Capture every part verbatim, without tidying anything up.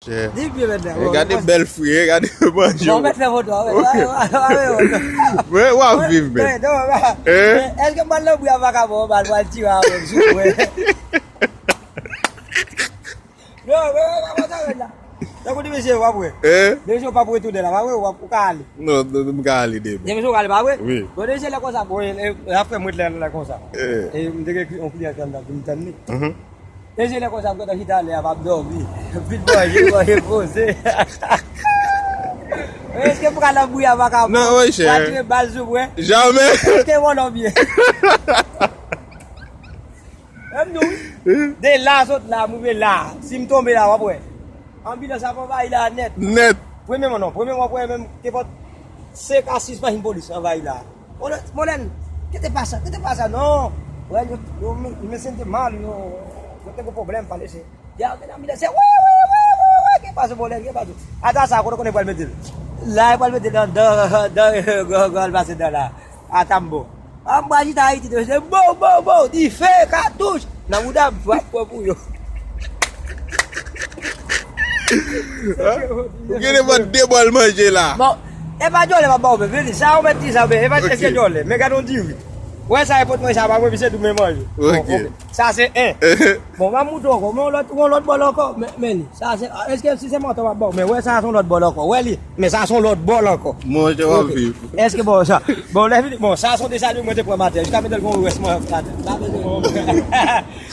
Chè. Di byen, mèt la. E, gade bèl fri, e, gade manje. Bon, mèt fè foto, a, mèt. Ok. A, a, a, a, a. Mwen, w ap viv, mèt. Mèt, non, mèt. Hein? Èske m pral nan bri a vakabon, m pral, pral tire avè m sou mwen? Non, mwen, mwen, mwen, mwen, mwen, la. Tankou di mesye, w ap wè. Hein? Mesye, w p ap retounen la, w ap wè, w ap, ou ka ale. Non, non, non, m ka ale demen. Demen, w ka ale, pa vre? Wi. Bon, mesye, lè konsa, bon, e, e, apre mwen, lè, lè konsa. Eh. E, m te gen yon kliyan ki anndan, ki m tann li. Mhm. E se lè konsa m kontan chita lè a, m ap dòmi. Vin manje, manje poze. Èske m pral nan bri a vakabon? Non, monchè. Pral tire bal sou mwen? Jamè. Èske m wè lòbye? Menm nou, wi. De la sot la, m rive la. Si m tonbe la, w ap wè. Anbilans ap anvayi la nèt. Nèt. Premye mwen non, premye mwen, premye menm, te fòt senk a sis machin polis anvayi la. Molèn, molèn, kete pasa, kete pasa, non. Wè, yo, yo, men, men sente mal, yo, yo te gen pwoblèm, pale se. Ya, gen anbilans, se, wè, wè, wè, wè, wè, gen pase molèn, gen pase. Ata sa, kote konnen pral mete l. La, pral mete l dan, dan, dan, gòl pase dan la. Ata m bon. An m pral chita Ayiti, se bon, bon, bon, dife, katouch. Nan bouda m, w ap pran pou yo. Ou gen nenpòt de bòl manje la. Bon, e pa dyòlè m ap ba w menm, vini. Sa ou mèt di sa, men e pa, ok, èske dyòlè? Men gade yon diri. Wè sa, e pot manje sa, pa mwen, misye tou men manje. Bon, ok, ok. Sa se en. Bon, m ap montre w ankò. Men yon lòt, yon lòt bòl ankò. Men, men li. Sa se, èske si se mantò m ap ba w? Men wè sa se yon lòt bòl ankò. Wè li. Men sa se yon lòt bòl ankò. Monchè, w ap viv. Èske bon sa? Bon, lè fini, bon, sa se yon desalin mwen te pran maten. Jiska mete l gon rès mwen.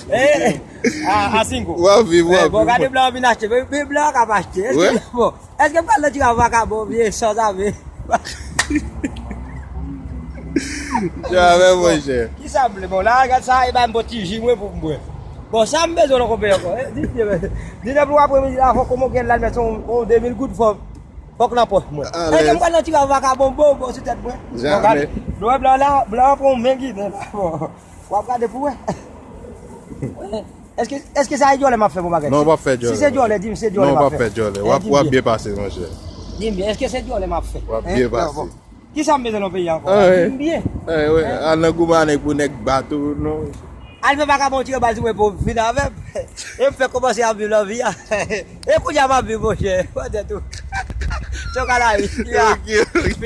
Eh, eh. A, a singo. W ap viv, w ap viv. Eh, bon, gade blan an vin achte. Men, men blan an k ap achte. Èske, bon, èske m pral nan ti vakabon vye sanzave? Jamè, monchè. Kisa m vle? Bon, la, gad sa, e ba m bon ti ji mwen pou m bwè. Bon, sa m bezwen nan konpè ankò. Eh, di, di, di, depi w apremidi la, fòk ou gen la, met yon, yon de mil goud, fòk, fòk nan pòch mwen. Alèz. Èske m pral nan ti vakabon, bon, bon, sou tèt mwen? Bon, gade. Jamè. Nou wè blan la, blan an pran yon men ginen la. Bon. W ap gade pou wè. Èske, èske sa e dyòlè m ap fè pou bagay? Non, w p ap fè dyòlè. Si se dyòlè, di m se dyòlè m ap fè. Non, w p ap fè dyòlè. W ap, w ap byen pase, monchè. Di m byen, èske se dyòlè m ap fè? W ap byen pase. Kisa m bezwen nan peyi a ankò? Di m byen. Al nan goumanen pou nèg bat ou, non. Al fè vakabon tire bal sou mwen pou vin avè m. E m fè kòmanse ap viv lavi a. E kounye a m ap viv, monchè. Wè tèt ou. Se yon kalayi. Ok, ok.